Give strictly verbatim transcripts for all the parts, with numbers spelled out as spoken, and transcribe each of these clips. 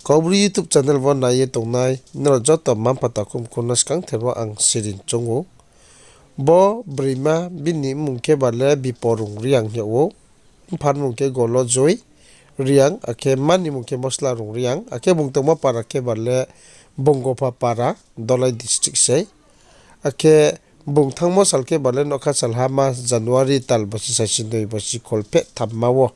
Kaubru YouTube channel wo nai ye tongnai nrao joto mma-mpha takhu mkhu no skangther wo ang sirin choung ou. Bo broima bini mmung khe ba le Biporung Reang hing yag ou. Mpha ni mmung khe Golo Joy Reang, akhe mma ni mmung khe Moslarung Reang, akhe bung tongmo para khe ba le Bongopha para, Dolai district sei. Akhe bung thanngmo sal khe ba le nougkha salhama January tal bosi saisinoi bosi kholpheh thamma wo.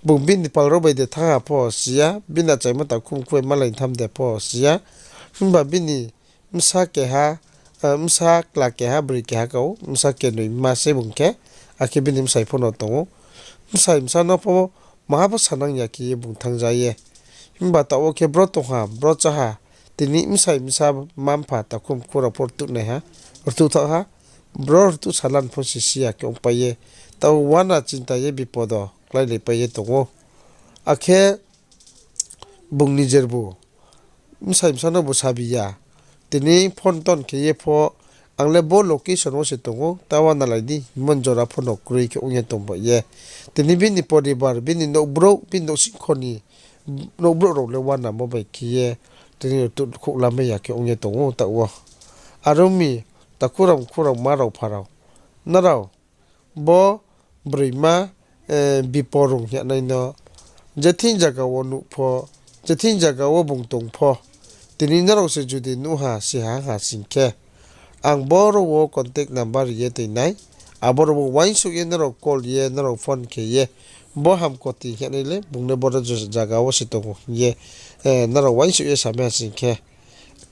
Bung bini pal rao bai de thanng ha pho si ya, bini achaimo takhu mkhu bai malai tham de pho si ya. Himba bini bsa keha, bsa kla keha, broi keha kau, bsa kenoi mma sei bung khe, akhe bini bsai pho no tong ou. Bsai bsa no pho maha pho sanang ya khe ye bung thanngja ye. Himba taoh wo khe bro tong ha, bro chá ha, tini bsai bsa mma-mpha takhu mkhu rao pho rtuh nai ha, rtuh thaoh ha, bro rtuh salan pho sisi ya khe ongpai ye, taoh uana chinta ye bipodo kláilaipai ye tong ou. Akhe bung nijer bu bsai bsa no bu sabi ya. Tini phone ton khe ye pho, ang le bo location wo se tong ou, ta uanalai di, himba jora pho no kroi khe ong ye tong bai ye. Tini bini poribar, bini nouhbrouh, bini nouhsingkho ni nouhbrouh rao le uanamo bai khe ye, tini rtuh khouh lamai ya khe ong ye tong ou taoh wo. Are ong mi, takhu rao mkhu rao, mma rao mpha rao, nrao bo broima Biporung hing yagnai no je thing zaga wo nuh pho, je thing zaga wo bung tong pho, tini nrao se judi nuh ha, si ha, ha sing khe, ang boro wo contact number ri ye toi nai, aboro wo uaingsouh ye nrao call ye, nrao phone khe ye, bo Hamkoti hing yagnai le bung le boro zaga wo se tong ou hing ye, nrao uaingsouh ye samai ha sing khe,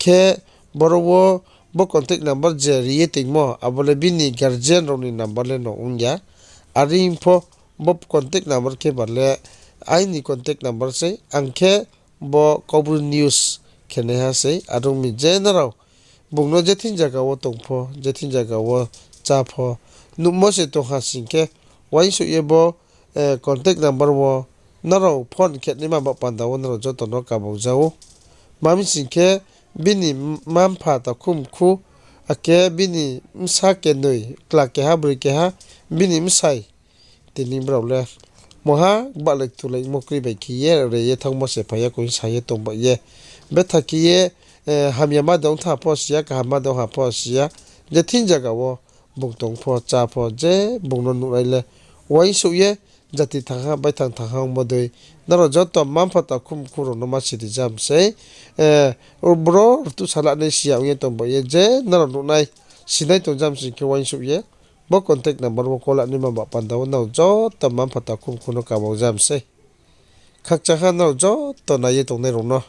khe boro wo bo contact number je ri ye toingmo, abo le bini guardian rao ni number le no ong ya. Are pho bo contact number khe ba le aini contact number sei, ang khe bo Kaubru news khenaiha sei. Are ong mi je nrao bung no je thing zaga wo tong pho, je thing zaga wo chá pho, nuhmo se tong ha sing khe, uaingsouh ye bo contact number wo nrao phone khe naima baoh panda wo nrao joto no kabau ja ou. Ma mi sing khe, bini mma-mpha takhu mkhu, akhe bini bsa kenoi, kla keha broi keha, bini bsai, tini brao le maha gbahlai ktulai ongmo kroi bai khe ye re ye thanngmo se phai ya koi sa ye tong bai ye. Betha khe ye hamyama de ong tha pho si ya, kaham ma de ong ha pho si ya, je thing zaga wo bung tong pho, chá pho, je bung no nuhnai le uaingsouh ye jati thanng ha, baithang thanng ha ongmo dei, nrao joto mma-mpha takhu mkhu rao no ma siri jam sei. Bro rtuh salanai si ya ong ye tong bai ye, je nrao nuhnai, sinai tong jam sing khe uaingsouh ye bo contact number wo call naima baoh panda wo nrao joto mma-mpha takhu mkhu no kabau jam sei. Khakchang ha nrao joto nai ye tongnai rao no.